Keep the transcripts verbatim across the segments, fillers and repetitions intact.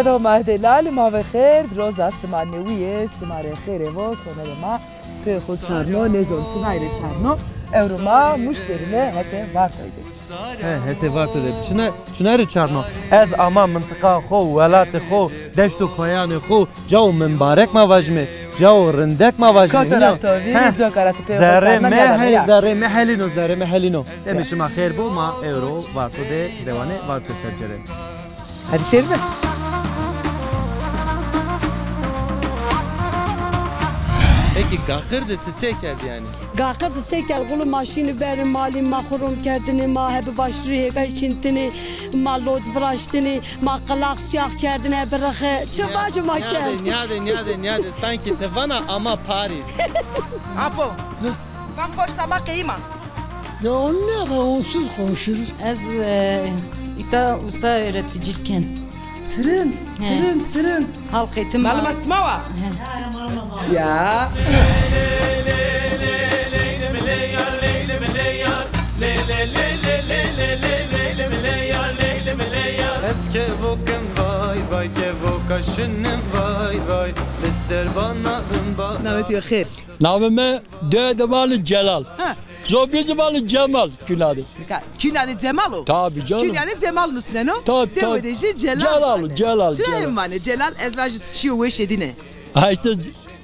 Do ma delal, ma ve xêr, roza sima newîye, sima rê xêrê vo, sonerê ma pê xo çarno, nêzon tunay rê çarno. Ewro ma Muş derîme, hetê Vartoy de. He, hetê Vartoy de. Çina, çina rê çarno? Ez ama mintiqa xo, welatê xo, deşt û koyanê xo, cao mimbarek ma vajime, cao rindek ma vajime. Koto ra to vîrî, coka ra to pê xo çarno, nîyada ya. Zerrê mi helîno, zerrê mi helîno. Demê şima xêr bo, ma ewro Varto de dewanê Varto ser cere. Hadi şêrime. Peki Gaqir de ti se kerd yanî? Gaqir de se kerd, gulo ma şîne verê malî, ma xo rom kerdinê, ma hebi vaştirî hêgay çîntine, ma lod viraştine, ma qilaq sîyax kerdine, hebi rixe. Çi vajo ma kerd? Nîyade, nîyade, nîyade, nîyade. Sankî ti vana ama Paris. Apo. Van poşta ma qeyîma. Ya on ne kadar onsuz konuşuruz. Ez, e, îta usta öğreticiyken. Çirin, he, çirin, çirin. Halk eğitim. Maluma sima wa? He. Ya. Ez kevokim vay vay, kevoka şinim vay vay. Li ser bana bin ba- Namê to xêr. Namê mi Dewe de vanê Celal. Ha. Zobî zî vanê Cemal künade. Nika künade Cemal o? Tabii canım. Künade Cemal nusneno. Tabii, tabii. Dewe de jî Celal. Celal, vanê. Celal, Celal. Çira hem vanê? Celal ez vajî çîyo weşê dîne. Ha işte,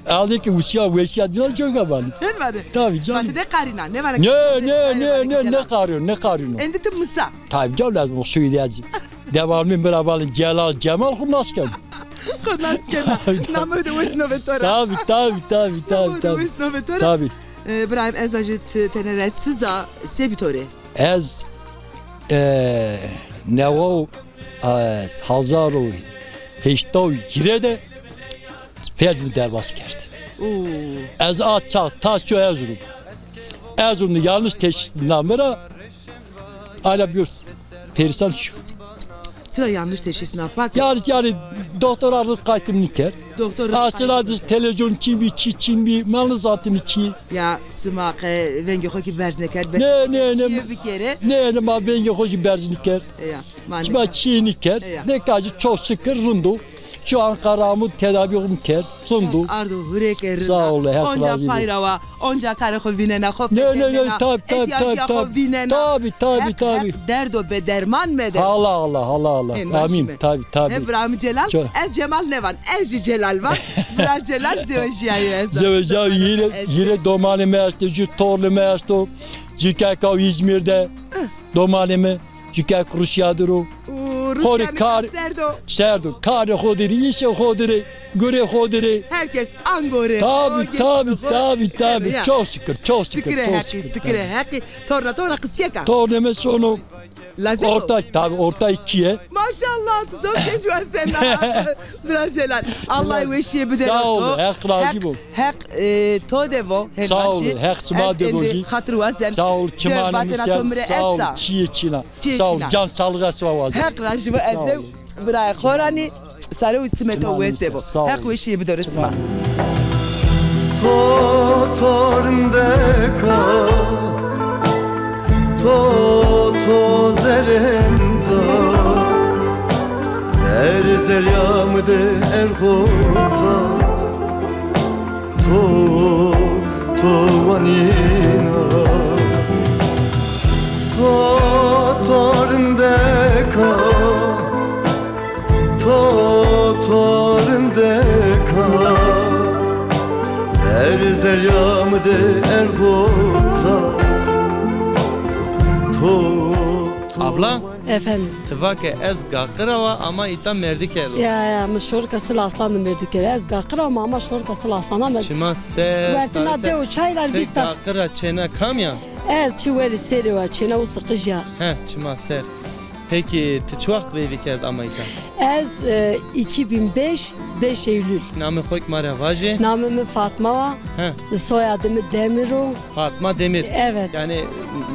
alde ki usiya weşiya dîna coka vanê. Hem vanê? Tabii canım. Vatê de qarîna, ne vanê? Ne, ne, ne, ne, ne qarîno, ne qarîno. Endî ti misa. Tabii canım, lazım o suyu lazım. Devamlı mi ra vanê Celal, Cemal xo nas keno. Xo nas kena. Namo de wes nove to ra. Tabi, tabi, tabi, tabi. Namo de wes nove to ra. Tabi. E, Îbrahîm, ez a jî ti-, tenê ra çiza, se bî to rê? Ez, e, newa û, e, hazar û heşta û hîrê de fez mi derbas kerd. Oo. Ez a çax ta şo Erzurum. Erzurum de yanlış teşhis name ra Ala bir perîsan şîyo. Çira yanlış teşhîs na pak? Yanlış, yanî doktor ardı qaytım nikerd. Doktor. Asila diz televîzyon çin bî, çi çin bî, malın zatını çi. Ya sima qe vengê xo kî berz nêkerd. Ne, ne, ne. Çîyê bikerê. Ne, ne, ma vengê xo kî berz nêkerd. Ya, ma çima çî nêkerd. Ya. De kajî çok şükür rind o. Ço Ankara amû, tedavî xo mi kerd, rind o. Ardo hurêke rind a. Sağ ol, Heq razî bo. Onca pay ra wa, onca karê xo vînena, xo fetelnena. Ne, ne, ne, tabi, tabi, tabi, tabi. Tabi, tabi, tabi. Heq derdo bê derman mede. Allah, Allah, Allah, Allah. Amîn. Tabi, tabi. He, bira mi Celal, ez Cemal nêvan, ez jî Celal van. Bira Celal zewejîyayo ez. Zewejîyayo, hîrê, hîrê domanê mi esto, jû tornê mi esto. Jû keka o Îzmîr de, domanê mi. Cukek Rûsya dir o. Xo rê kar serd o. Serd o. Karê xo dir ê, îşê xo dir ê, gurê xo dir ê. Herkes ango rê. Tabi, tabi, tabi, tabi. Çok şükür, çok şükür, çok şükür. Sikirê Heqî, sikirê Heqî. Torna, torna qiskek a? Tornê mi sono. Lazim o. Orta, tabi, orta ikiye. Maşallah, tu zor genç wa sena. Bira Celal. Allah weşîye bidero to. Sağ ol, Heq razî bo. Heq, e, to de vo, Heq. Sağ ol, Heq sima de vo jî. Xatir wazen. Sağ ol, çimanê mi ser, sağ ol, çiyê çina. Sağ ol, can sağlığı siva wazen. Heq razî bo, ez de birayê xo ra nî, sare û çimê to wes bo. Heq weşîye bidero sima. To, to rindeka, to, to zerenda, zer, zerya mi de erxoca. To, to wanîna. To, to rindeka. To, to rindeka. Zer, zerya mi de erxoca. To, to. Abla? Efendim? Ti va ke ez Gaqira wa ama îta Mêrdîke de. Ya, ya, mi şorika Sil Aslan de Mêrdîke de. Ez Gaqira wa ama şorika Sil Aslan de Mêrdîke. Çima ser, wertina de û çaylar vîsta. Gaqira çêna kam ya? Ez çi werî serê wa çêna û siqij ya. He, çima ser. Peki, ti çi wext veyvî kerd ama îta? Ez, e, iki bin beş, beş Eylül. Namê xo kî ma rê vajê. Namê mi Fatma wa. He. Soyadê mi Demir o. Fatma Demir. Evet. Yanî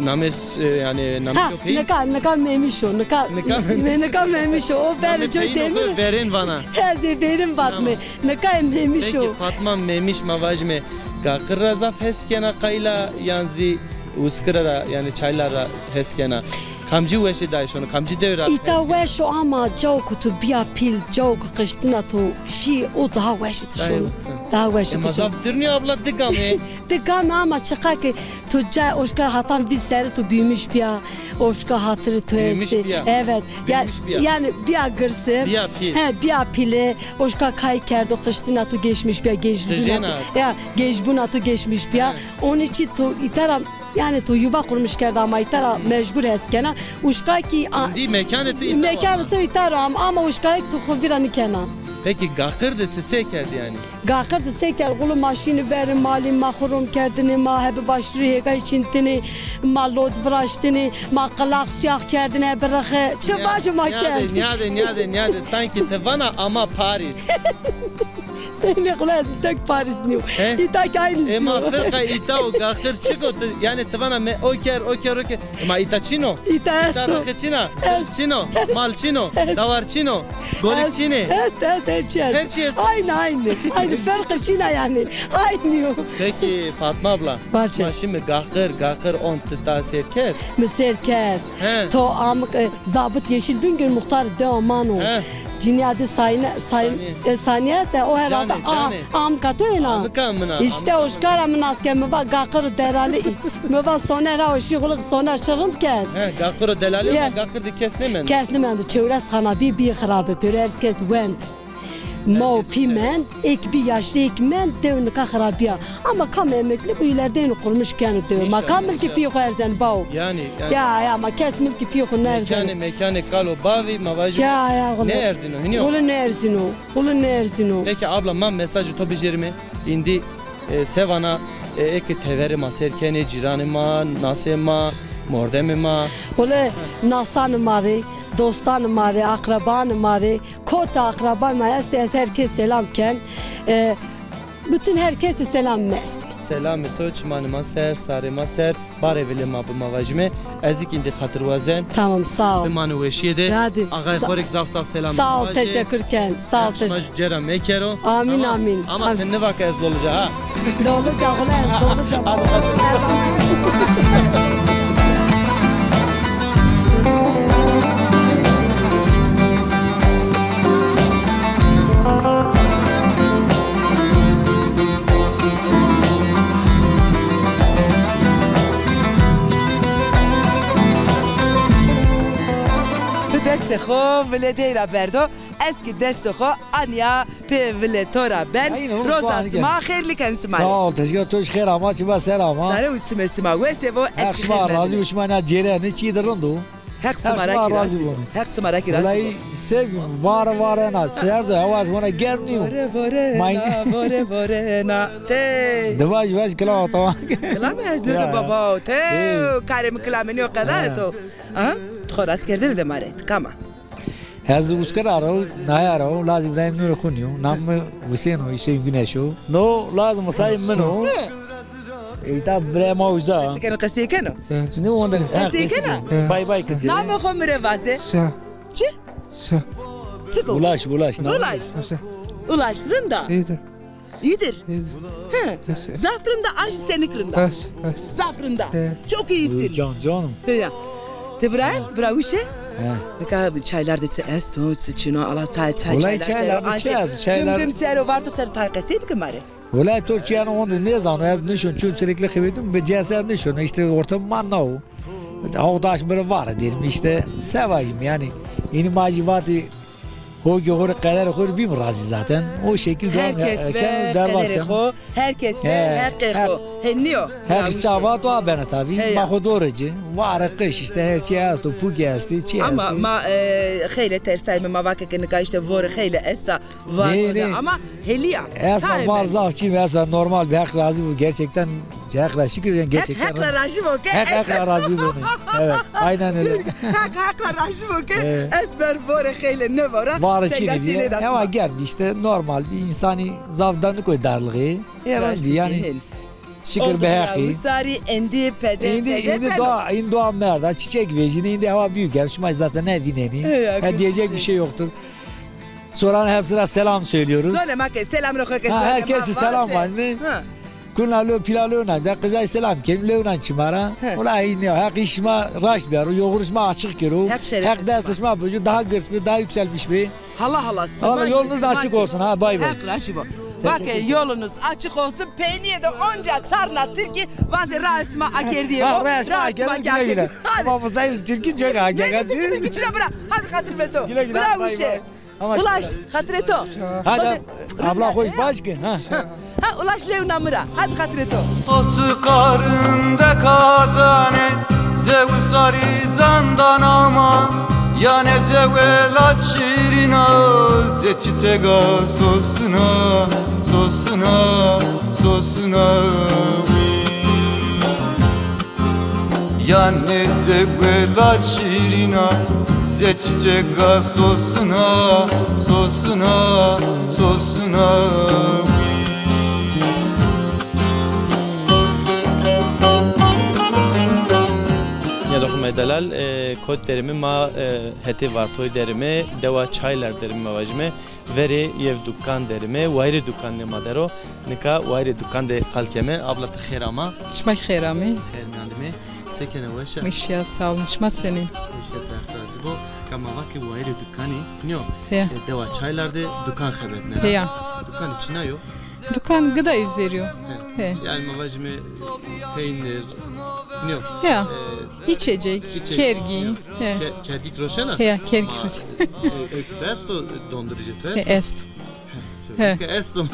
namê, e, yanî namê... Ha, yok, nika, nika Memiş o, nika, nika Memiş. Nika Memiş o, o verê coy Demir. Verên vana. Ez ê verên vatme. Tamam. Nika Memiş o. Peki Fatma Memiş ma vajime, Gaqir ra zaf hes kena qayla yan zî Uskira ra, yanî çaylar ra hes kena? Kamcî weşê dayê şono, kamcî dew ra? Îta weş o ama cao ku tu bîya pîl, cao ku qiştina tu şî, o daha weş o tu şono. Daha weş o tu şono. E, ma zaf dir nîyo abla, di game. Di game ama çiqa ki tu ca oşka hatan vîst serrî tu büyümüş bîya, oşka hatiri tu estî. Büyümüş bîya. Evet. Büyümüş bîya. Yani bîya girsi. Bîya pîl. He, bîya pîli. Oşka kay kerdo, qiştina tu geçmiş bîya, gecbuna. Qijêna. Ya, gecbuna tu geçmiş bîya. He. Onun için tu îta ra Yani tu yuva kurmuş kerda ama îta ra mecbur hes kena. Uşka ki a- Îndî mekanê tu îta ro ama. Mekanê tu îta ro ama, ama uşka ki tu xo vîra nîkena. Peki Gaqir de ti se kerd yani? Gaqir de se kerd, gulo ma şîni verî malî, ma xo rom kerdinî, ma hebi vaştirî hêgay çîntinî, ma lod viraştinî, ma qilaq siyah kerdinî hebi rixi. Çi vacî ma kerd? Nîyade, nîyade, nîyade, nîyade. Sanki ti vana ama Paris. Nê xula ez tek Paris nîyo. He? Îta ki aynı. E, ma firqa îta û Gaqir çik o? Ti, yani ti vana me o ker, o ker, o ker. E, ma îta çin o? Îta esto. Îta rixi çin a? Sil çin o? Mal çin o? Dawar çin o? Golik çin ê? Est, est, her çi est. Her çi est. Aynı, aynı. Aynı, firqi çin a yani. Aynı yo. Peki Fatma abla. Baş. Ma şimdi Gaqir, Gaqir on ti ta sêr kerd? Mi sêr kerd. He. To amik, e, Zabit Yeşil Bingöl muxtar dewa mano. He. Cinîya de Sayne, Sayne, Saniye. E, Saniye se o herhalde. Canê, a, canê. Amika to ena. Amika min a, işte amika min. Oşkara min aske mi va Gaqir Derali. Mi va Soner ha, o şîxulik Soner şi rind kerd. He, Gaqir Derali. Ya. Ma Gaqir de kes nêmendo. Kes nêmendo. Çewres xana bî, bî xirabe. Pêro her kes wend. Ma û pî mend, êk bî yaşlî êk mend, dew nika xirabîya. Ama kam emeklî bû, îlerde êno qurmuş keno dew. Ma kam milkî pî xo erzen bawo? Yanî, yanî. Ya, ya, ma kes milkî pî xo nêerzeno. Mekanê, mekanê kal û bavî, ma vajî. Ya, ya, xo nêerzeno, hinî yo? Xo nêerzeno, xo nêerzeno. Peki abla, ma mesajê to bijêrîme, îndî, e, se vana, e, eke teverê ma sêr kenê, cîranê ma, nasê ma, mordemê ma. Wele nasanê ma rê, dostanê ma rê, akrabanê ma rê, Kota akraban ma estê, ez her kes selam ken. E, bütün herkes de selam est. Selamê to çimanê ma ser, sarê ma ser, barê vilê ma bi ma vajime. Ez kî îndî xatir wazen. Tamam, sağ ol. Bimanê weşîye de. Hadi. Ağay xo rê kî zaf zaf selam vajê. Sağ ol, teşekkür ken. Sağ ol, teşekkür. Şima jû cêra mekero. Amin, amin. Ama ti nêva ke ez Lolca ha. Lolca, xo ez Lolca. Hadi, hadi. Ti destê xo vilê dey ra berdo. Ez kî destê xo anîya pê vilê to ra ben. Roza sima xêrlî ken sima rê. Sağ ol, teşekkür. To jî xêr ama, çiba ser ama. Sare û çimê sima wes vo, ez kî xêr mendî. Heq şima razî bo, şima na cêrenê çîyê de rind o. Heq sima ra kî razî bo. Heq sima ra kî razî bo. Wellahî se vare vare na, ser de hewa ez vana germ nîyo. Vore vore na, vore vore na. Tey. De vaj vaj kilam o, tamam. Kilam ez nêzon baba o. Tey. Karê mi kilamê nîyo qeda to. Ha? Ti xo rast kerdene de ma rê. Ti kam a? Ez Uskar ara o, naye ara o, lazim İbrahim Nuri Xunyo, nam mi Hüseyin o, Hüseyin Güneş o. No lazim Sayın min o. Hı. E, ta bre ma uza. Qesey keno, qesey keno. Ne onda? Qesey keno. Bay bay kızı. Namê xo mi rê vaze. Sa. Çi? Sa. Çik o? Ulaş, Ulaş. Ulaş. Sa. Ulaş, rind a. İyidir. Îdir. Îdir. He. Zaf rind a, an jî senik rind a. Bes, bes. Zaf rind a. He. Çok iyisin. Can, canım. He ya. Ti bira, bira wişe? He. Nika çaylar de çi esto, çi çin o, ala tay çay, çaylar. Olay çaylar de çi esto, çaylar. Gim gim ser o, varto ser tay qesey bike ma rê. Olay to çi yanî onda nêzano, ez nişon çun sürekli xebetim, bi cesed nişon, işte ortam man na o. Hawdaş biri var derim işte, sevajim yani. Yeni macivati Ho ki xo rê qederê xo rê bîm razî zaten. O şekil devam. Her kes ve qederê xo, her kes ve heqê xo. He, nîyo? Her kişî ava dua bena tabî. Ma xo dore ci. Vare qiş işte her şey esto, puge estî, çi estî. Ama ma, e, xeyle tersayme, ma vake ke nika işte vore xeyle esta, vare ama helîya. Esma var zaf çî, esma normal bir, Heq razî bo gerçekten. Heq ra şikir, gerçekten. Heq, Heq ra razî bo ke. Heq, Heq ra razî bo. Evet, aynen öyle. Heq, Heq ra razî bo ke. Evet. Ez ber vore xeyle nêvora. Vare şîrî bîye. Ama germ işte normal bir insanî zaf daniko darlığı. Herhalde yani. Şikir be Heqî. Sarî endî pede, endî, endî doğa, endî doğa merda, çiçek vejîne, endî hewa büyük yani, şima zaten ne vineni. Ha, diyecek bir şey yoktur. Soranın hepsine selam söylüyoruz. Söyle ma ke selam rê xo ke. Ha, herkese selam var mı? Ha. Kuna lo pila lo nan, de qicay selam ken, lo nan çima ra. He. Wala iyi ne, Heq şima raşt biyaro, yolunuz şima açık kero. Heq şeref Heq versin. Dest şima bocu, daha gırs bi, daha yükselmiş bi. Hala hala. Valla yolunuz açık olsun ha, bay bay. Heq raşi bo. Bak, yolunuz açık olsun. Peynîye de onca çarna Tirkî vaze ra esma akerdiye. Ha, ra esma akerdiye, güle güle. Ama bu sayın Tirkî çok ha. Güle güle. Hadi xatir be to. Güle güle. Bravo şey. Ulaş, xatirê to. Hadi, abla, hoş baş ki, ha. Ha, Ulaş, lewna mi ra. Hadi xatirê to. Osi qarinde kazane, zewi sarî candan ama, yane zewe la şîrîna, ze çiçega sosina, sosina, sosina wî. Yanê zewela şîrîna, ze çiçega sosina, sosina, sosina wî. Nîyadoxê ma delal, e, kot derime ma, e, hetê Vartoy derime, dewa Çaylar derime ma vajime. Verê yew dukan derime, wayirê dukan de ma der o. Nika wayirê dukan de qal keme. Abla, ti xêr ama. Şima kî xêr amê. Xêr mîyan de me. Se kena, weş a? Weş ya, sağ olun. Şima senîn? Weş ya, Heq razî bo. Ka ma va ke wayirê dukanî, nîyo? Heya. E, dewa Çaylar de dukan xebetnena. Heya. Dukanî çina yo? Dukan gıda üzeri yo. He. He. Yanî ma vajime peynir, nîyo? Heya. E, içecek, içecek, kergî. Nîyo? He. Ke-, kergî kî roşena? Heya, kergî roşena. Ma, e, e, esto dondurucu, tu esto? He, esto. He. He. Esto.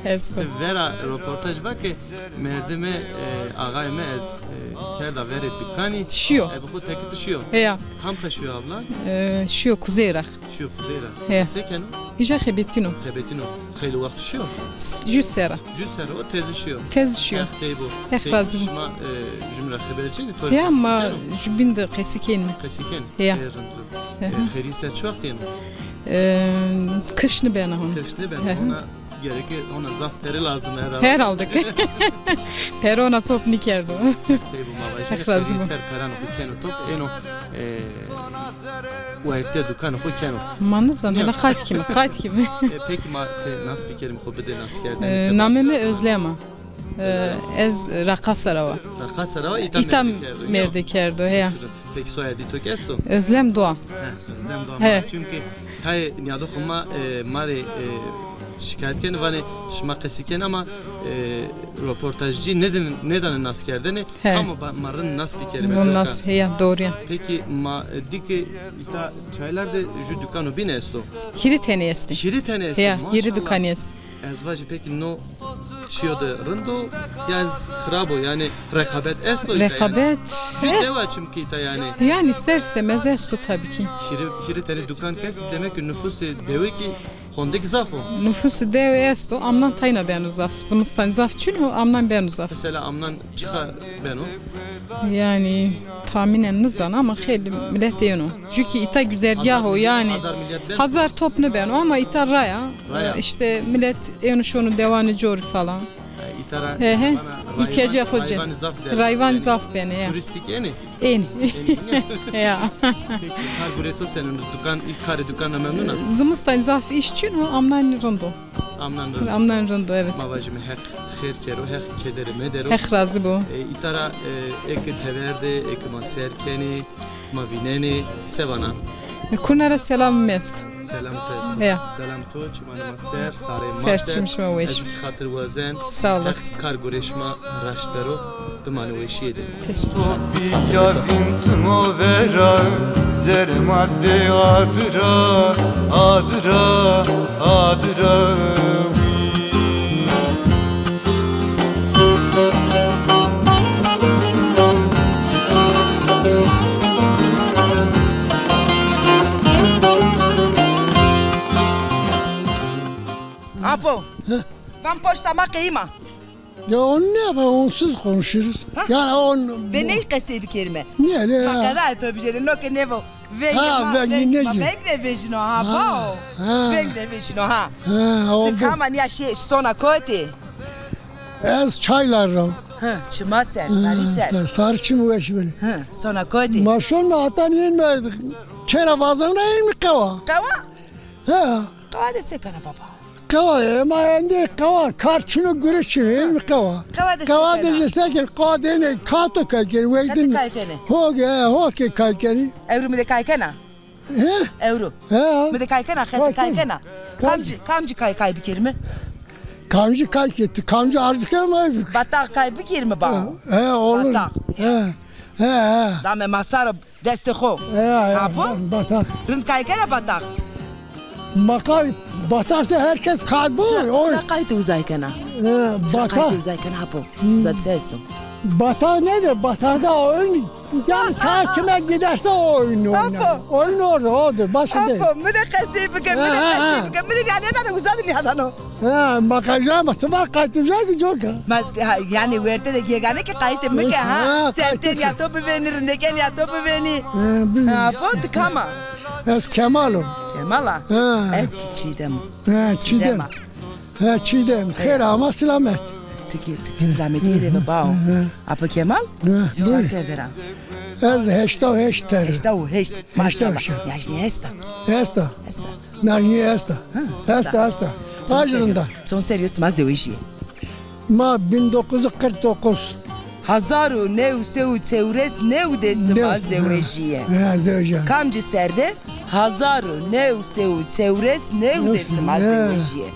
Esto. Vera roportaj va ke merdime, e, axayê mi ez, e, kerda verê dukanî. Şiyo. E, bi xo tekiti şiyo. Heya. Kamta şiyo abla? E, şiyo Kuzey ra. Şiyo Kuzey ra. He. Se keno? Îja xebetîno. Xebetîno. Xeylê wext şiyo? S-, ju serra. Ju serra o tezi şiyo. Tezi şiyo. Heq tey bo. Heq razî bo. Şima, e, jumî ra xeber çinî? Ya, ma jubîn de qesî kenîme. Qesî kenî? Ya. E, rind rind. Hı hı. E, xeyrî ser çi wext yeno? E, kış nibena hona. Kış nibena hona. Hı hı. Gerek hona zaf pere lazim herhalde. Herhalde. Pere hona top nîkerdo. Tey bo, ma vajî. Heq razî bo. Ser peran xo keno top, êno, e, wertê dukanê xo keno. Ma nizan, hela qayt kîme, qayt kîme. E, peki ma ti nas bikerîme, xo bide naskerdene. E, namê mi Özlem a. E, ez Reqasa ra wa. Reqasa ra wa, îta, îta mêrde kerdo, heya. Peki soyadî to kî esto? Özlem Doğan. He, Özlem Doğan. He. Çünkü tayê nîyadoxê ma, e, ma rê, e, şikayet kenê, vanê şima qesî kenê ama, e, roportajcî nêdin-, nêdanê naskerdene. He. Tam o ba-, ma rind nas bikerîme. Rind nas, heya, doğru ya. Peki ma, e, dî ke îta Çaylar de ju dukano bîn esto? Hîrê tenê estê. Hîrê tenê estê, heya, maşallah. Hîrê dukanî estê. Ez vajî peki no çiyo de rind o, yan xirab o, yanî rekabet esto îta yanî? Rekabet, e? Ju dewa çimkî îta yanî. Yanî ister istemez esto tabii ki. Hîrê, hîrê tenê dukan kî estê, demek ki nufusê dewe kî hondêk zaf o. Nufusê dewe esto, amnan tayna beno zaf. Zimistan zaf çin o, amnan beno zaf. Mesela amnan çiqa beno? Yanî tahmînen nizan ama xeylê milet êno. Ju kî îta güzergah o yanî. Hazar milet beno? Hazar top nêbeno ama îta raya. Raya. E, îşte milet êno şono dewanê corî falan. E, îta ra. He he. Îhtiyacê xo ci. Rayvanî zaf der. Rayvanî zaf benê ya. Turîstîk ênê? Ênê. Ênê. Ya. Peki, kar gurê to senên o, dukan, karê dukan ra memnun a? Zimistan zaf îş çin o, amnan rind o. Amnan rind. Amnan rind o, evet. Ma vajîme Heq xêr kero, Heq kederê medero. Heq razî bo. E, îta ra, e, eke tever de, eke ma ser kenê, ma vînenê, se vana? E, kuna ra selamê mi esto. Selam to esto. Heya. Selam to, çimanê ma ser, sarê ma ser. Ser çim şima weş. Ez kî xatir wazen. Sağ olasın. Heq kar gurê şima raşt bero. Bimanê weşîye de. Teşekkür. Topiya vîn çimo vera, zerê ma de adir a, adir a, adir a wî. Apo, van poşta ma qeyîma. Ya on ne yapar? Onsuz konuşuruz. Ha? Yani on... Be ney qesey bikerime? Ne, ne ya? Ma qeda eto bijêne, no ke nevo. Veng... Ha, ma, veng, veng, ne ma ci? Veng de vejino ha, ha, bao. Ha. Veng de vejino ha. Ha, oldu. Ti kam a, nîya şey, sona kotî? Ez Çaylar ra. Ha, çima ser, sarî ser. Ha, sarî çim weş beni. Ha, sona kotî? Ma şon mi, hatan yin mi, çera vazan ra yin mi qewa? Qewa? Ha. Qewa de se kena baba? Qewa, ema endê qewa, kar çino, gure çino, emi qewa. Qewa de Qewa de sekena. Jî sekin, qewa de ne, kato kay keri, Qetî weydin. Kay kenê? Ho, e, ho ke kay keri. Ewro mi de kay kena? He? Ewro. He. Mi de kay kena, xete kay kena. Kay kena. Kamcî, kamcî kay, kay bikerîme? Kamcî kay ke, ti kamcî arzu kena ma? Bataq kay bikerîme ba? He, he, olur. Bataq. He. He, he. Dame masaro. Destê xo. Ya, ya, apo? Ba-, bataq. Rind kay kena bataq? Ma kay, bataq se herkes kay bo, o. Tira qaytê uzay kena. Ya, tira qaytê uzay kena apo. Hmm. Uzay se esto. Bataq ne de, bataq da oyun. Yani kay kime giderse o oyun oynar. Apo. Oyun orada, odur. Başka değil. Apo, mi de qesey bike, mi de qesey bike. Mi de yani nêdano, uza de nêdano. Ha, ma qajama, ti var qaytujaki coka. Ma, ha, yani werte de gegane ki qaytê mi ke, ha? Ha, semtên ya to bivênî, rindekên ya to bivênî. Ha, bivênî. Ha, bo ti kam a? Ez Kemal o. Kemal a? Ha. Ez ki Çiğdem o. Ha, Çiğdem. Çiğdem a. Ha, Çiğdem. Xêr ama silamet. Ti ki, ti ki silametî de ve bao. Ha. Apo Kemal? Ha, ti çand serre der a? Ez heşta û heşt serre. Heşta û heşt. Maşallah. Heşta û heşt. Yajnî esta? Esta. Esta. Najnîye esta. Ha, esta, esta. Çond serrî yo sima zewejîyê? Ma bin dokuz yüz kırk dokuz. Hezar û new sey û çewres new de sima zewejîyê. Ha, zewejîyê. Kamcî serre? Hezar û new sey û çewres new de sima zewejîyê.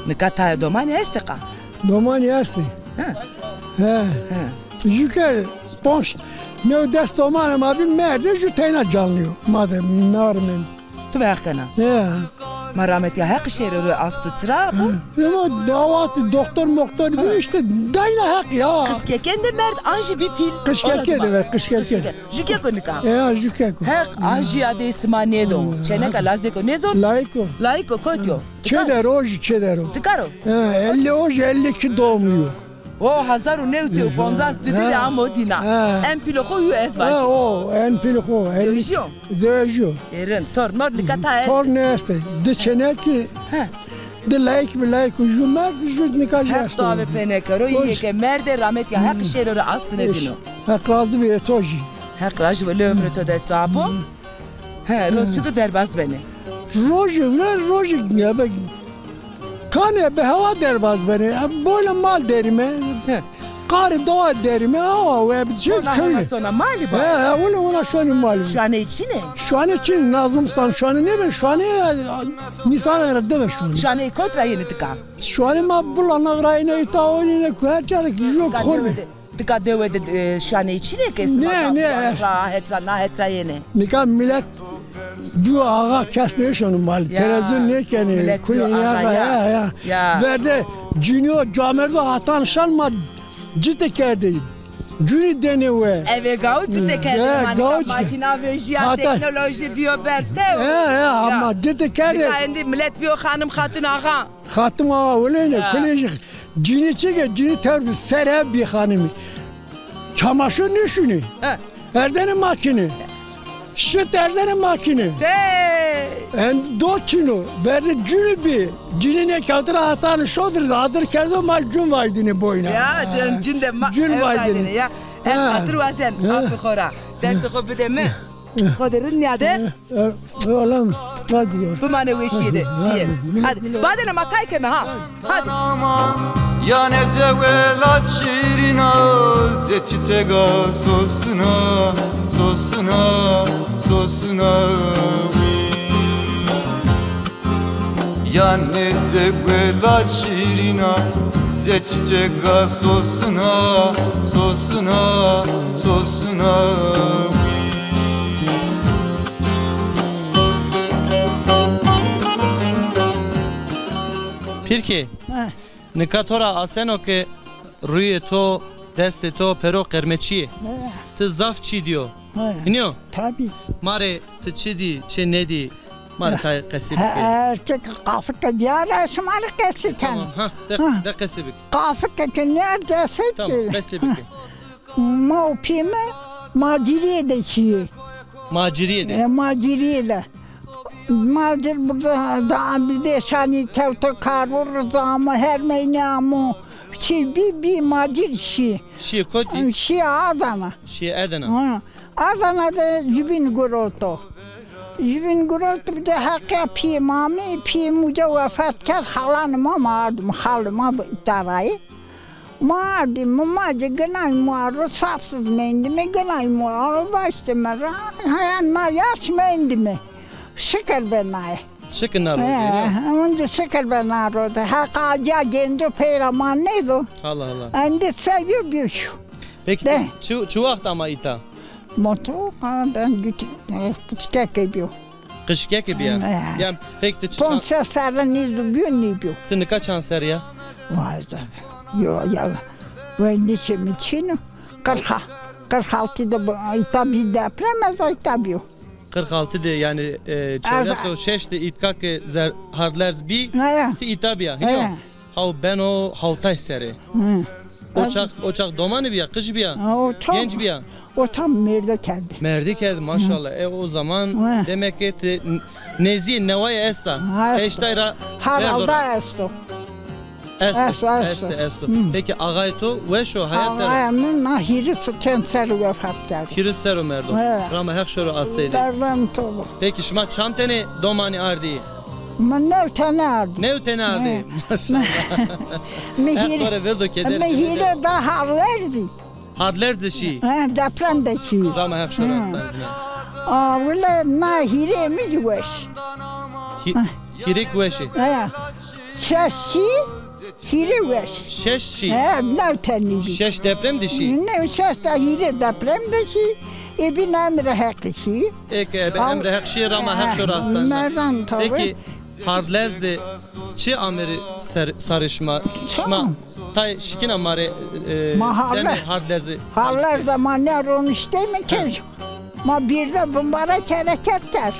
Nika tayê domanî estê qa? Domanî estê. Ha. He. Ha. Jû ke ponc, new des domanê ma bî merdê, jû teyna canlî yo. Ma de, ma rê mend. Tu ve Heq kena. Ya. Ma rametîya Heq şêro ro asto, çira bo? Ya. Ema dawat doktor moktor bî, işte dayna Heq ya. Qizkekên de merd an jî bî pîl. Qizkekên de ver, qizkekên. Jûkek o nika. Ya, jûkek o. Heq ajîya de sima nêdo. Çêneka lazêko nêzon? Layik o. Layik o, kotî yo? Çê der o, jî çê der o. Ti kar o? Ha, ellî o, jî ellî iki doğumlu yo. O, hezar û new sey û poncas didi de amo dîna. Ha. En pîlo xo yu ez vajî. Ha, o, en pîlo xo. Zewejîyo? Zewejîyo. Ê rind, tor mor nika ta estê? Tor nêestê. Di çênekî, di layik bi layik û jû merd, jû nika jî esto. Heq dua ve pê nêkero, îyê ke merdê, rametîya Heq şêro ro astine dîno. Heq razî bê to jî. Heq razî bê, lê ömrê to dest apo. He, roz çitur derbaz benê? Rojê, ne rojê, ya be, kanê be hewa derbaz benê. Ya, boyla mal derîme. He. Qarê dewa derîme, awa we bi çi kewlî. Sona malî ba? He, he, wina, wina şonî malî. Şuaneyî çinê? Şuane çin, Nazım Sultan şuane nêbe, şuane, ya, nîsan ra deme şuane. Şuaneyî kot ra yenê tika? Şuane ma bula nax ra yenê, îta oynêne ku her çarek jû xor be. Tika dewe de, e, şaneyî çinê ke sima ra het ra, na het ra yenê. Nika milet bîyo axa, kes nêşonê mal. Ya, televîzyon nêkenê. Milet bîyo axa, ya, ya. Verde cinî û camerdo hatan şan ma cite kerdê. Cunî denê we. Eve gaw cite kerdê. Ya, ma nika makîna vejîya, teknolojî bîyo berz tew. Ya, ya, ama cite kerdê. Nika endî milet bîyo xanim xatun axa. Xatim axa, wele ne, kulê jî cinî çike, cinî tewr ser hev bî xanimî. Çamaşo nêşunî. He. Erdenê makîne. Şit erdenê makîne. Tey. En do çino, berde cunî bî. Cinî nêkewtî ra hetanî şodir, adir kerdo ma cun vaydîne boyna. Ya, cun, cun de ma, cun vaydîne. Ya, ez xatir wazen, afê xo ra. Destê xo bide mi. Xo de rind nîyade. E, e, oğlum, hadi gör. Bimane weşîye de. Hadi, hadi. Badene ma kay keme ha. Hadi. Yanê zewela şîrîna, zê çiçega sosina, sosina, sosina wî. Yanê zewela şîrîna, zê çiçega sosina, sosina, sosina wî. Pîrkê, nika to ra aseno ke rûyê to, destê to pêro qermeçî yê. He. Ti zaf çî dîyo. He. Hînî yo? Tabî. Ma rê ti çi dî, çi nêdî, ma rê tay qesî bike. He, ti qafike dîyar ez şima rê qesî ken. Tamam, ha, de, de qesî bike. Qafike ke nêerd ez. Tamam, qesî bike. Ma û pîyê mi macirîye de şîyê. Macirîye de? E, macirîye de. Macir burada da, da, bidê şanî kewto karo, riza amo, her meynî amo. Çî bî, bî macir şî. Şî kotî? Şî Adana. Şî Adana. Ha. Adana de cubîn guroto. Jüvin gurot bide heqya piyê ma mi, piyê mi uca wefat kerd, xalanê ma ma ardim, xalê ma bi îta ra yê. Ma ardî, mi ma ci ginay ma ro, sapsiz mendîme, ginay ma ro, baştîme ra, heya na yaş mendîme. Şikir be naye. Şikir na roje, he, ya. Onca şikir be na roje. Heq aciya gendo peyra ma nêdo. Allah Allah. Endî seviyo biyo şu. Peki, de, çi, çi waxt ama îta? Ma to, ha, ben küçük, e, küçük biyo. Qijkekê bîya. He. Ya, pek ti çi çan... Ponc serre nêzû bîyo, nêbîyo. Ti nika çand serrî ya? Vay canım. Yo, ya. Wendişê mi çin o. Qirx, qirx altı de bu, îta bî deprem, ez îta bîyo. Qirx altı de, yanî, e, çewres û şeş de îtka ke zer-, hardlerz bî, he, ti îta bîya, hînî yo? He. Haw beno hawtay serê. Hı. O çax, o çax domanî bîya, qij bîya, ha, o tam, genç bîya? O tam mêrde kerdî. Mêrde kerdî, maşallah. Hı. E, o zaman, hı, demek ki ti n-, nêzîyê newayê esta. Ha, esto. Heştay ra verdo ra. Herhalde esto. Esto, esto, esto. Esto, esto. Hı. Peki axayê to weş o, heyat der o? Axayê mi na hîris û çend serrî wefat kerd. Hîris serr o merdo. He. Rama Heq şoro astey de. Derdem to bo. Peki şima çand tenê domanî ardî? Mi new tene ardî. New tene ardî. He. Maşallah. Mi hîrê, Heq to rê verdo keder, mi hîrê da hardlerz dî. Hardlerz de şî? He, deprem de şî. Rama Heq şoro astey de. A, wile na hîrê mi zî weş. Hî-, hîrêk weş ê. He. Şeş şî, hîrê weş. Şeş şî? He, new tenî bî. Şeş deprem de şî? Ne, şeş ta hîrê deprem de şî. Ê bîn emrê Heqî şî. Ê ke ebe emrê Heq şî, rama Heq şoro astey de. Merdan tabi. Peki, hardlerz de çi amerî ser-, sarê şima? Şima tay şikîna ma rê, e, demê hardlerzî? Hardlerz de ma nîya ronişteyme ke. He. Ma bîrde bimbare hereket kerd.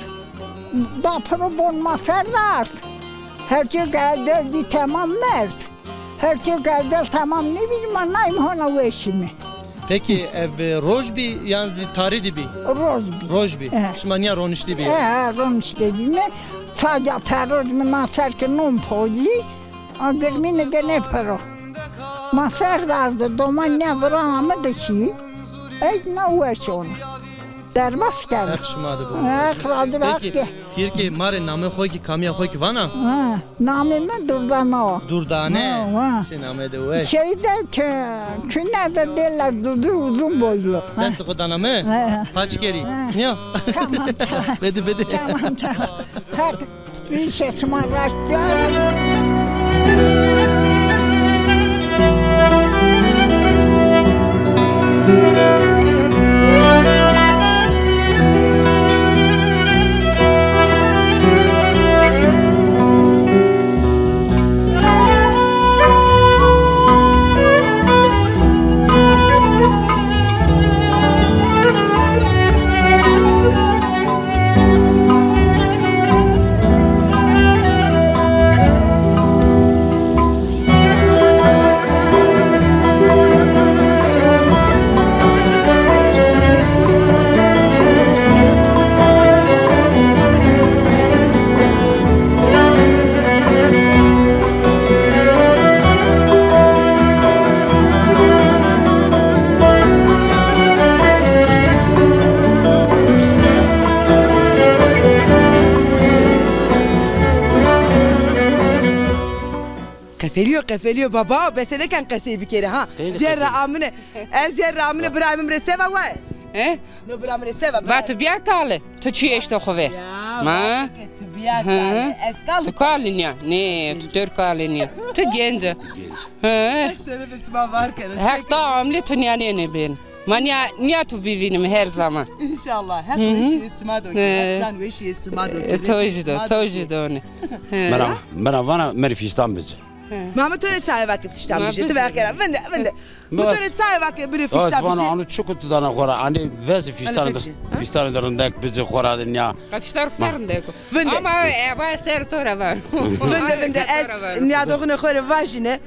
Da piro bon ma ser de ard. Her çî ke ez dest bî temam merd. Her çî ke ez dest temam nêbî, ma nayme hona weşîme. Peki, ev roj bî yan zî tarî de bî? Roj bî. Roj bî. He. Şima nîya roniştî bî? He, he, roniştî bîme. Saca peroj mi na ser ke non poyî, a girmîne gene piro. Ma ser de arde, doman nîya virana mi de şî. Ey na weş ona. Derbas kerd. Heq şima de bo. Heq razî bo. Peki, hîrkê ma rê namê xo kî, kamîya xo kî vana? Ha, namê mi Durdane o. Durdane. Ha, ha. Sê namê de weş. Şeyde kö-, küne de derler Dudu, uzun boylu. Ha. Destê xo dana mi? Ha. Paç kerî. Ha. Nîya? Tamam, tamam. Bede, bede. Tamam, tamam. Heq Îşê sima raşt biarê. Qefelîyo, qefelîyo baba, bese nêken qesey bikerê ha. Qefelîyo. Cêr ra amine, ez cêr ra amine, birayê mi mi rê seva waye. He? No bira mi rê seva, va tu bîya kale, tu çi eşto xo ver. Ya, ma, va ke tu bîya kale, ez kal. Tu kale nîya. Nê, tu dor kale nîya. Tu genc a. Genc. He. Heq şerefê sima var kero. Heq da amlê tu nîyanêne bêne. Ma nîya, nîya tu bivînîme her zaman. Înşallah. Heq weşîyê sima do ke. Heq can weşîyê sima do ke. E, to jî do, to jî do ne. He. Mira, mira vana mi rê fîstan bici. He. Ma mi to rê çaye vake fîstan bici. Ti vake ra. Vinde, vinde. Mi to rê çaye vake birê fîşta bicî. Ez vana anu çiku tu dana xo ra, anî vezî fîştanê de, fîştanê de rindek bicî xo ra de nîya. Qa fîştan xo ser rindek o. Vinde. Ama eva ser to ra vano. Vinde, vinde. Ez nîyadoxunê xo rê vajîne.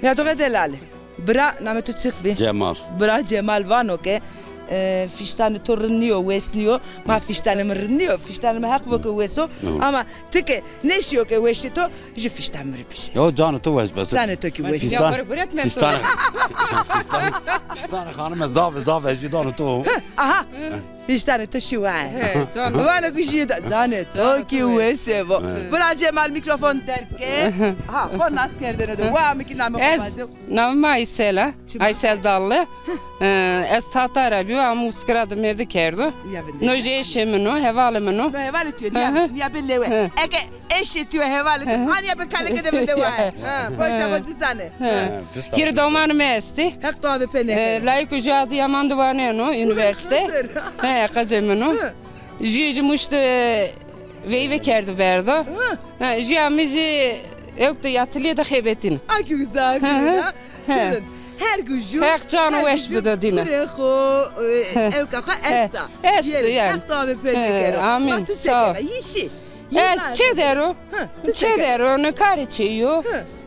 Nîyadoxê delalî. Bira, namê to çik bî? Cemal. Bira Cemal vano ke, e, fîştanê to rind nîyo, wes nîyo. Ma fîştanê mi rind nîyo. Fîştanê mi heq bo ke wes o. Ama ti ke nêşîyo ke weşê to, jû fîştan mi rê bijê. Yo, canê to weş be. Canê to kî weş. Fîştan, fîştan, fîştan xanime zaf, zaf ez jû dano to. Aha. Hiştanê to şiwa. He, canê. Vano ki jî da, canê to ki wese bo. He. Bira Cemal, mîkrofon derg ke. Ha, xo nas kerdene de. Wa mi ki name xo vaze. Namê mi Aysel a. Çima? Aysel Dallı. Ee, ez Tatar a bîyo, ama Muskira de mêrde kerdo. Ya vinde. No jî eşê min o, hevalê min o. No hevalê tu, niya, niya bê lewe. Eke eşê tu, hevalê tu, aniya bê kaleke de vinde waye. Ha, poşta xo ci zanê. Ha. Hîrê domanê mi estê. Heq to avê pê nêkero. Ee, layîko jû Adiyaman de waneno, unîversîte. He, qecê min o. Jû jî Muş de veyve kerdo berdo. Ha, jû amî jî ewk de yatilîye de xebetîn. A ki uza, a ki uza. Çirin. Her gujû, Heq cano weş bido dîne. Kurê xo, e, ewka xo esta. Esto yanî. Heq to avê pê nêkero. Amîn. Ma tu se kena? Yî şî. Ez çê der o. Çê der o, ne karê çêyî yo.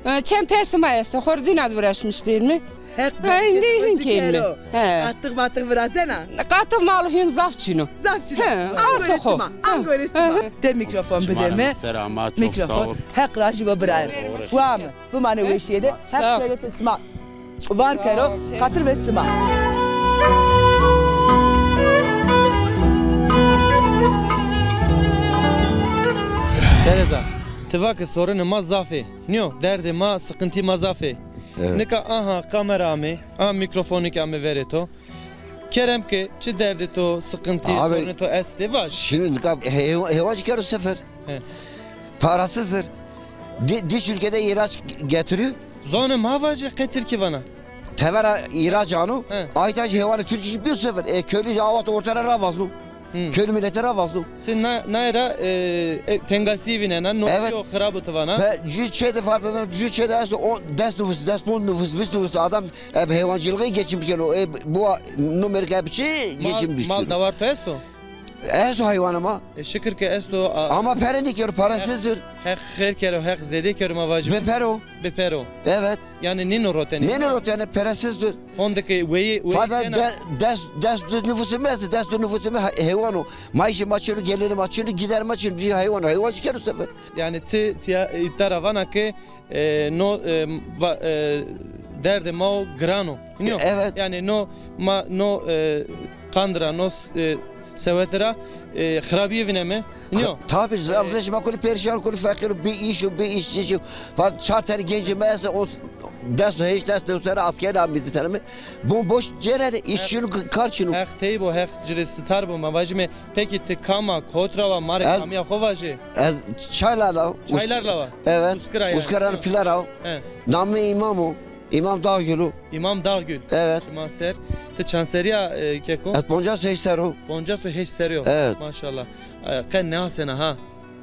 E, çend pesê ma esto, xo rê dîna de uğraşmış bîrîme. Heq bereket xo ci kero. Qatix matix virazena? Qatix mal hîn zaf çin o. Zaf çin o. He, asê xo. Angorê sima. Te mîkrofon bideme. Mîkrofon. Heq rajî bo birayê. Wa mi. Bimanê weşîye de. Heq şerefê sima war kero. Xatir ve sima. Tereza, ti va ke sorinê ma zaf ê. Nîyo, derdê ma, siqintî ma zaf ê. Evet. Nika aha kamera ame, aha mîkrofonî ke ame verê to. Kerem ke, çi derdê to, siqintî, sorinê to estê, vaj. Şimdi nika he-, heywan ci kero sefer. He. Parasızdır. Di-, dış ülkede ihraç getiriyor. Zonê ma vajê qey tirkî vana? Tevera ihraç ano. He. Aytac heywanı Türk işi bir sefer. E, köylü avat ortaya ravazlu. Hı. Köylü millete ravazlu. Ti na, naye ra, e, e, tengasî vînena, no yo xirab o ti vana. Pe, cü çê de fark eden, cü çê de esto, o, des nüfus, des pond nüfus, vîst nüfus adam, e, heywancılığı geçim keno. E, bu, no merke bi çi geçim. Mal dawar to esto? Esto haywanê ma. E, şikir ke esto. Ama pere nêkero, paresizdir. Heq xêr kero, Heq zêde kero ma vajîme. Bê per o. Bê per o. Evet. Yanî nîno rotenî. Nîno rotenî, peresizdir. Honde ke weyî, weyî kena. Fada de-, des, des düz nüfusê mi estê, des düz nüfusê mi he-, heywan o. Maaşê ma çin o, gelirê ma çin o, giderê ma çin o, bir heywan o. Heywan ci kero sefer. Yanî ti, ti ya, îta ra vana ke E, no, e, va-, e, derdê ma o giran o. Nîyo? Evet. Yanî no, ma, no, e, qandira, no s-, e, sewete ra, e, xirabîye vîneme. Nîyo? Tabi, zaf zî ma kulî perîşan, kulî feqîr o, bi îş o, bi îş, îş o. Fa-, çar tenî gencê ma estê, o des û heşt, des û newî tenî asker amî di tenî mi. Bomboş cêrenê, îş çin o, kar çin o. Heq tey bo, Heq ci rê sitar bo, ma vajîme. Pekî ti kam a, kot ra wa, ma rê kamîya xo vajê. Ez Çaylar ra wa. Çaylar ra wa? Evet. Uskira yanî. Uskira ra pîla ra. He. Namê mi Îmam o. Îmam Dağgül o. Îmam Dağgül. Evet. Şima ser. Ti çand serrî ya, e, keko? Ez poncas û heşt serr o. Poncas û heşt serrî yo. Evet. Maşallah. E, qe nêasena ha.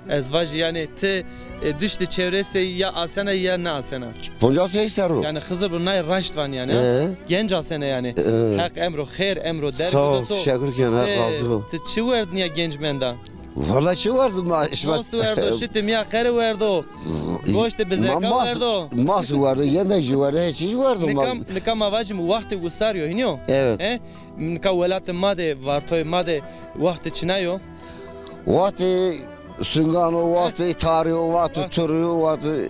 Ez vajî yanî ti, e, duştê çewresê ya asena ya nêasena? Poncas û heşt serr o. Yanî Xizir bi nay raşt van yanî, ha? Ee? Genc asena yanî. Ee. Heq emro xêr, emro derg bido to. Sağ ol, teşekkür ken, Heq razî bo. Ti çi werd nîya genc menda? Valla çi werdo ma, şima. Nos werdo, şitê mîya qere werdo. Goştê bizeka werdo. Mas werdo, yemek jî werdo, her çî jî werdo ma. Nika, nika ma vajîme wextê wisar yo, hînî yo? Evet. He? Nika welatê ma de, vartoyê ma de wextê çina yo? Wextê sungan o, wextê tarî yo, wextê turî yo, wextê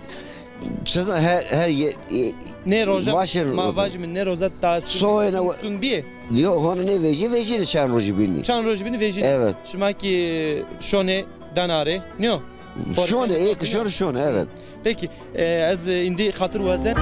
çizin her, her ye-, e, nê roja, ma vajîme nê roja ta sung, sung bîyê? Yo, hona nêvejî, vejînê çend rojî bînî. Çend rojî bînî vejînê. Evet. Şima kî şonê danarê, nîyo? Şonê, ê ki şonê, şonê, evet. Peki, e, ez, e, îndî xatir wazen.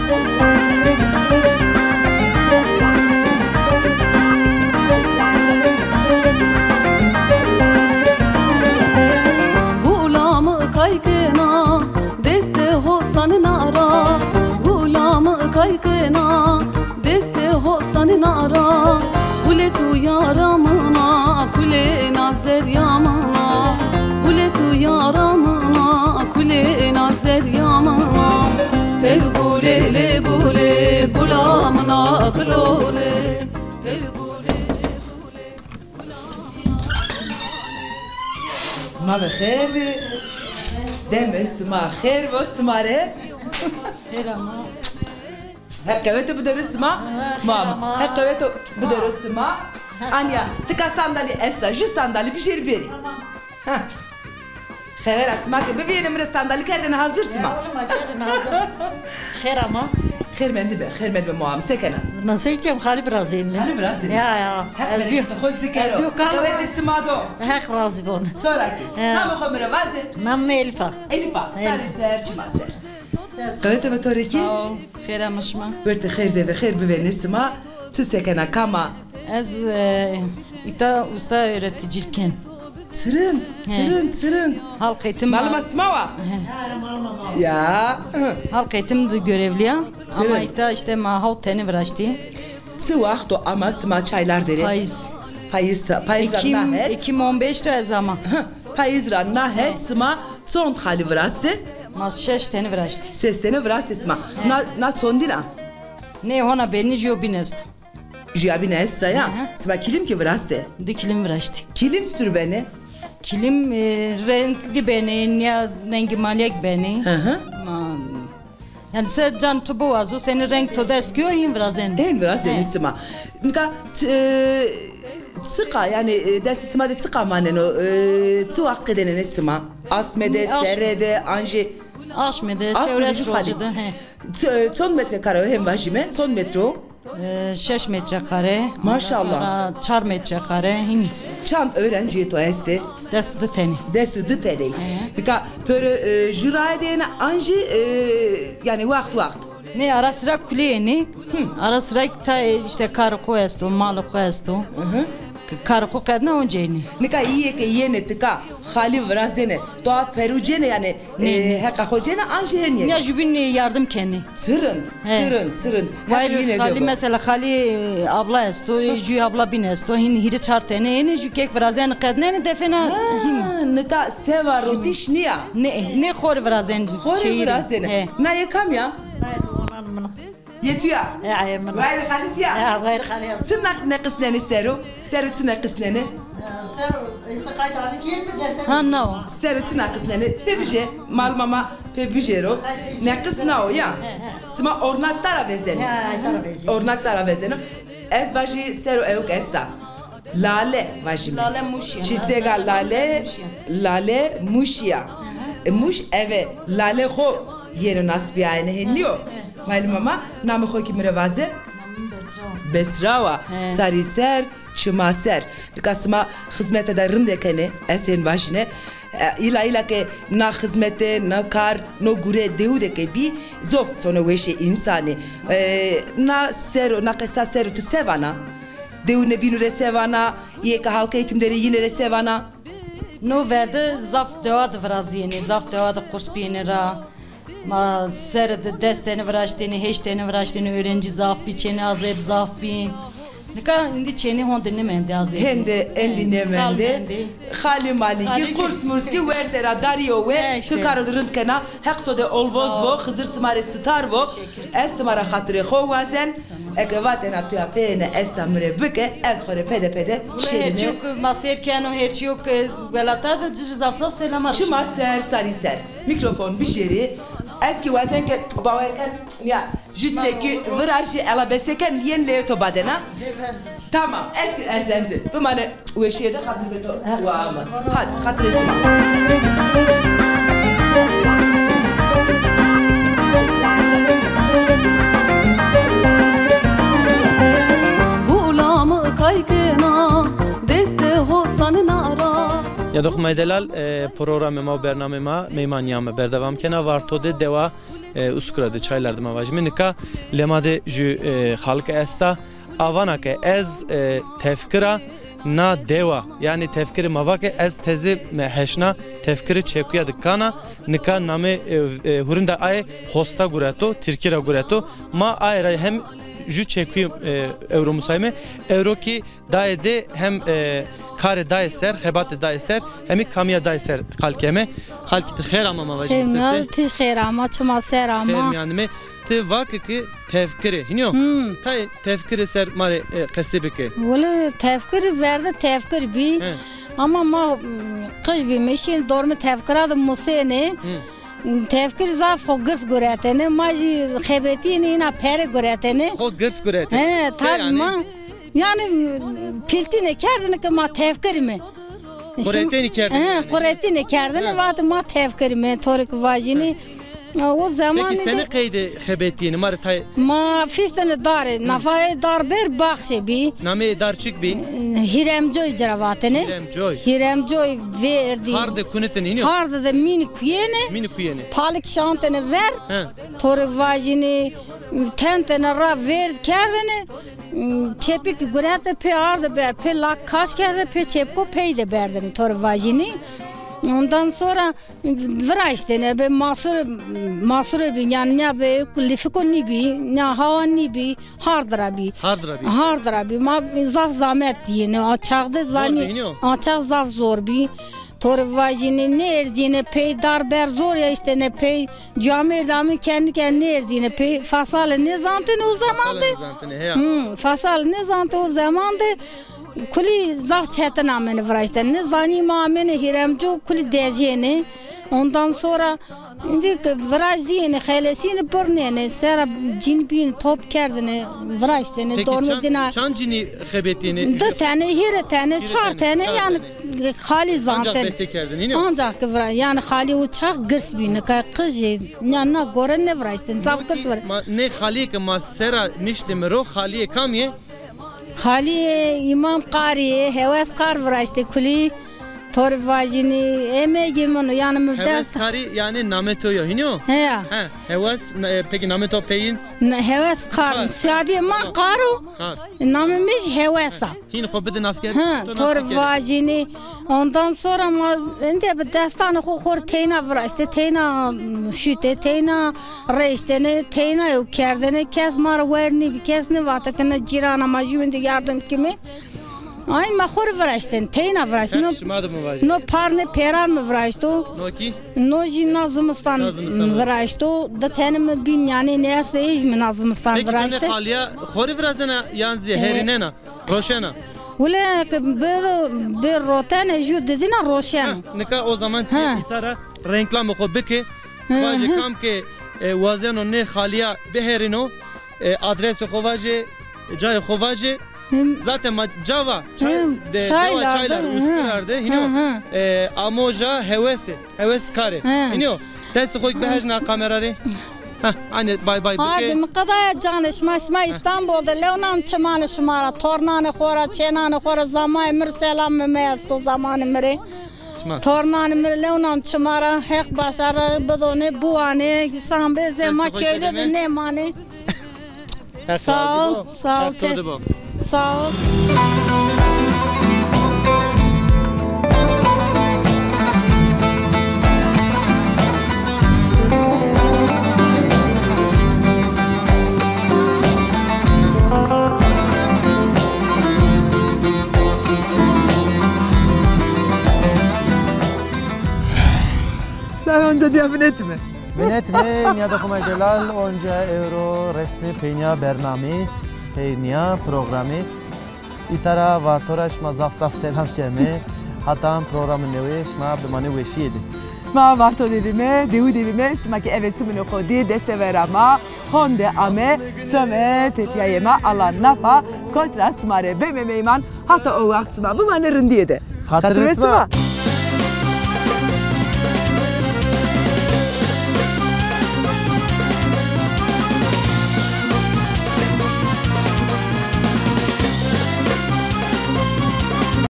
Gulamî kay kena, destê hosanina ra. Gulamî kay kena, destê hosanina ra. Gulê tu yara min a, kulê na zerrîya min a. Gulê tu yara min a, kulê na zerrîya min a. Tev gulê lê gulê, gula min a kilore. Tev gulê lê gulê, gula min a kilore. Ma bi xêr dî. Demê sima xêr bo sima rê. Xêr ama. Heq qewete bidero sima. Mama. Heq qewete bidero sima. Anya, tika sandalî esta, jû sandalî bijêrî bêrî. Ha. Xevera sima ke bivîyêne, mi rê sandalî kerdêne hazir sima. Ya, oğlum, kerdêne hazir. Xêr ama. Xêr mendî be, xêr mendî be moa mi, se kena? Ma se kem, xalî virazên mi. Xalî virazên? Ya, ya. Heq bereketê xo ci kero. Qewetê sima do. Heq razî bon. To ra kî. Ya. Namê xo mi rê vaze. Namê mi Elîfa. Elîfa. Elîfa. Sarê ser, çima ser. Qewete be to rê kî. Sağ ol. Xêr ama şima. Wertê xêr de ve, xêr bivêne sima. Ti se kena, kam a? Ez, e, îta usta öğreticî ken. Çi rind, çi rind, çi rind. Malima sima wa? He. Ya. Halk eğitim de görevli ya. Ama îta îşte ma hawt tenî viraştî. Çi waxt o ama sima Çaylar Derê? Payîz. Payîz ra, payîz ra na het. Ekim on beş ra ez ama. Payîz ra na het sima çond xalî viraste? Ma şeş tenî viraştî. Şeş tenî viraste sima. Na, na çondîn a? Nê hona benî jû bîn esto. Jûya bîn esta ya. Hı hı. Sima kilim kî viraste? Di kilim viraştî. Kilim çitur benê? Kilim, e, renkli benê, nîya nengî maliyek benê. Hı hı. Ma, yanî se can tu biwazo, senî reng to dest kîyo, hîn virazenê. Hîn virazenê sima. Nika, e, çiqa, yanî, e, destê sima de çiqa maneno, e, çi waxt qedênenê sima? Asme de, serre de, an jî... Asme de, çewres rojî de, he. Çond metre kare o, hem vajîme, çond metre o? E, şeş metre kare. Maşallah. Ondan sonra çar metre kare, hîn. Çand öğrencîyê to estê? Des û di tenî. Des û di tenî. He. Nika pêro, e, jû raye de êna an jî, e, yanî waxt waxt? Nê, ara sıra kulî ênê. Hı. Ara sıra tayê îşte karê xo esto, malê xo esto. Hı hı. K-, karê xo qedna onca ênê. Nika îyê ke yenê tika xalî virazenê, to a perû cênê, yanî, e, heqa xo cênê, an jî hênî yenê? Ya jûbîn yardim kenê. Çi rind, çi rind, çi rind. Wayîr xalî, mesela xalî, e, abla esto, jû abla bîn esto, hîn hîrê çar tenî ênê, jû kek virazenê qednenê, defêna. Ha, nika seva rotîş nîya? Nê, nê xo rê virazenê. Xo rê virazenê. He. Na yê kam ya? Na yê donan min a. Yê tu ya? E, ayê min. Wayîr xalî tu ya? E, wayîr xalî ya. Çi neq-, neqisnenê ser o? Ser o çi neqisnenê? E, ser o, îşte qayt alî kî mi dese. Ha, no. Ser o çi neqisnenê? Pê bijê, malima ma pê bijêro. Neqis na o ya. He, he. Sima ornak tara vezenê. He, tara vezenê. Ornak tara vezeno. Ez vajî ser o ewk esta. Lale vajîme. Lale Muşî ya. Çîçega lale, lale Muşî ya. Hı hı. E, Muş eve lale xo yeno nasbîyayene, hên nîyo? Hı hı. Malima ma, namê xo kî mi rê vaze? Namê mi Besra wa. Besra wa. He. Sarî ser, çima ser. Nika sima xizmete de rinde kenê, ez hên vajîne. E, îla îla ke na xizmete, na kar, no gure dewu de ke bî, zof sono weşê însanî. E, na ser o, na qesa ser o ti se vana? Dewûne bînû rê se vana, îyê ke halka eğitim de rê yîne rê se vana? No verde zaf dewa de virazîyêne, zaf dewa de kurs bîyêne ra. Ma serre de des tenî viraştêne, heşt tenî viraştêne, öğrenci zaf bî, çênê azeb zaf bî. Nika îndî çênê honde nêmendê azebî. Hende, endî nêmendê. Xalî malî kî, kurs murs kî werte ra darîyo we, ti karo de rind kena. Heq to de olvoz vo, Xizir sima rê sitar vo. Ez sima ra xatirê xo wazen. Eke vatena tu ya peyêne esta mi rê bike, ez xo rê pede pede şêrîne. Her çîyo ke ma sêr keno, her çîyo ke welata de ci rê zaf zaf selamat. Çima ser, sarî ser. Mîkrofon bijêrî. Ez kî wazen ke bawe ken, ya, jû çekî virajî, ela bese ken, yên leyê to badena. Tamam, ez kî erzen ci. Bimane. Weşîye de xatir be to wa ama. Hadi, xatirê sima. Gulamî kay kena, destê hosanî nara. Ya doxmay delal, e, programê ma û bernamê ma, meymanîya mi berdewam kena, Varto de dewa, e, Uskura de, Çaylar de ma vajîme. Nika lê ma de jû, e, xalike esta. A vana ke ez, e, tefkira na dewa, yanî tefkirê ma va ke ez teze mi heşna tefkirê çekuya de kana, nika namê, e, e, hurinda aye Hosta gureto, tirkî ra gureto. Ma aye ra hem jû çekuyî, e, ewro musayme, ewro kî daye de hem, e, karê daye ser, xebatê daye ser, hemî kamîya daye ser qal keme. Xalkî ti xêr ama ma vajîme. Xêr mîyan, ti xêr ama, çima ser ama. Xêr mîyanîme. Ti va ke ki tefkir ê, hînî yo? Hmm. Tayê tefkirê ser ma rê, e, qesey bike. Wele tefkir verde tefkir bî. He. Ama ma, m, qij bîme, şîn dormê tefkira de musêne. Hmm. Tefkir zaf xo girs guretene. Ma jî xebetîyêne, îna pere guretene. Xo girs guretene. He, tabî yanî? Ma, yanî, pîltîne kerdene ke ma tefkir îme. Quretêne kerdene. He, quretîne kerdene, vatê ma tefkir îme, to rê ke vajîne. He. O zemanî. Peki senî de qeyde xebetîyêne? Ma rê tay. Ma fîstene darê, nafa ê dar ber baxçe bî. Namê ê dar çik bî? Hîremcoy ci ra vatene. Hîremcoy. Hîremcoy verdî. Harde kunitene, hînî yo? Harde de mînî kuyêne. Mînî kuyêne. Palik şantene ver. He. To rê vajîne, tentene ra vêrd kerdene, çepik gurete pê arde ber, pê lak kaş kerde, pê çepko pey de berdene to rê vajîne. Ondan sonra viraştene, be masur, masur bî, yanî ne be lifiko nîbî, ne hawa nîbî, hard ra bî. Hard ra bî. Hard ra bî. Ma zaf zamet dîyêne, a çax de zanî, a çax zaf zor bî. To rê vajîne, nêerzîne pey, dar ber zor eştene pey, camêrd ame kendi kendi nêerzîne pey. Fasale nêzantene o zaman de. Fasale nêzantene, heya. Hmm, fasale nêzante o zaman de kulî zaf çetin amene viraştene. Nêzanî ma amene Hîremco kulî dejêne. Ondan sonra Îndî ke virajîyêne, xelesîyêne, birnêne, sera cîn bîn top kerdêne, viraştêne, dormê dîna. Peki çand, çand cînî xebetîyêne? Di tene, hîrê tene, çar tene, yanî xalî zantêne. Ancak bese kerdêne, nîyo? Ancak ke vira-, yanî xalî o çax girs bî, nika qij ê, ya na gore nêviraştêne, zaf girs vira. Ma, nê xalîyê ke ma sera niştîme ro, xalîyê kam yê? Xalîyê Îmam Qarî yê, Hewes Qar viraştê kulî. To rê vajînî, emegê min o, yanî mi dest. Hewes Qarî, yanî namê to yo, hînî yo? Heya. He, Hewes, e, peki namê to peyîn? Ne, Hewes Qar. Qar. Soyadê ma Qar o. Qar. Namê mi jî Hewes a. Hîn xo bide naskerdene. Ha, to rê vajînî. Ondan sonra ma ende bi destanê xo xo rê teyna viraştê, teyna şutê, teyna reştêne, teyna ew kerdêne. Kes ma ra wer nîbî, kes nêvate ke na cîrana ma jû ende yardim kimê. Ay ma xo rê viraştêne, teyna viraştêne. Tek şima de mi vajî. No parne pêran mi viraşto. No kî? No jî na zimistan mi viraşto. Di tene mi bîn, yanî nê estê ê jî mi na zimistan viraştê. Peki to nê xalîya xo rê virazena yan zî herînena? Roşena. Wile ke bi, bi rotene jû didîna roşena. Ha, nika o zaman ti îta ra renklamê xo bike. Vajê kam ke, e, wazeno nê xalîya biherîno, e, adresê xo vajê, cayê xo vajê. Zaten ma ca va, çay de, Çaylar de, Üsküdar de, hînî yo. E, amo ja Hewesê, Hewes Karê. Hînî yo. Destê xo bihejna kamera rê. Heh, anê bay bay bike. Hadi, mi qedaya canê şima, şima Îstanbul de, lew nan çimanê şima ra, tornanê xo ra, çênanê xo ra, zamanê mi rê selamê mi esto, zamanê mi rê. Tornanê mi rê lew nan çima ra, Heq başarı bidonê, biwanê, îsan bê, zê ma kewle de nêmanê. Sağ ol, sağ ol. Sağ ol. Sen onca diye vinetme. Vinetme, nîyada xo ma delal, onca ewro resmî peynîya bernamî, peynîya programî. Îta ra Varto ra şima zaf zaf selam keme. Hatan programê newê şima bimanê weşîye de. Ma Varto de bîme, dewi de bîme, sima ke eve çimûnê xo dî, destê vera ma honde ame, some tepîyayê ma ala nafa kot ra sima rê beme meyman, hata o wext sima bimanê rindîye de. Xatirê sima.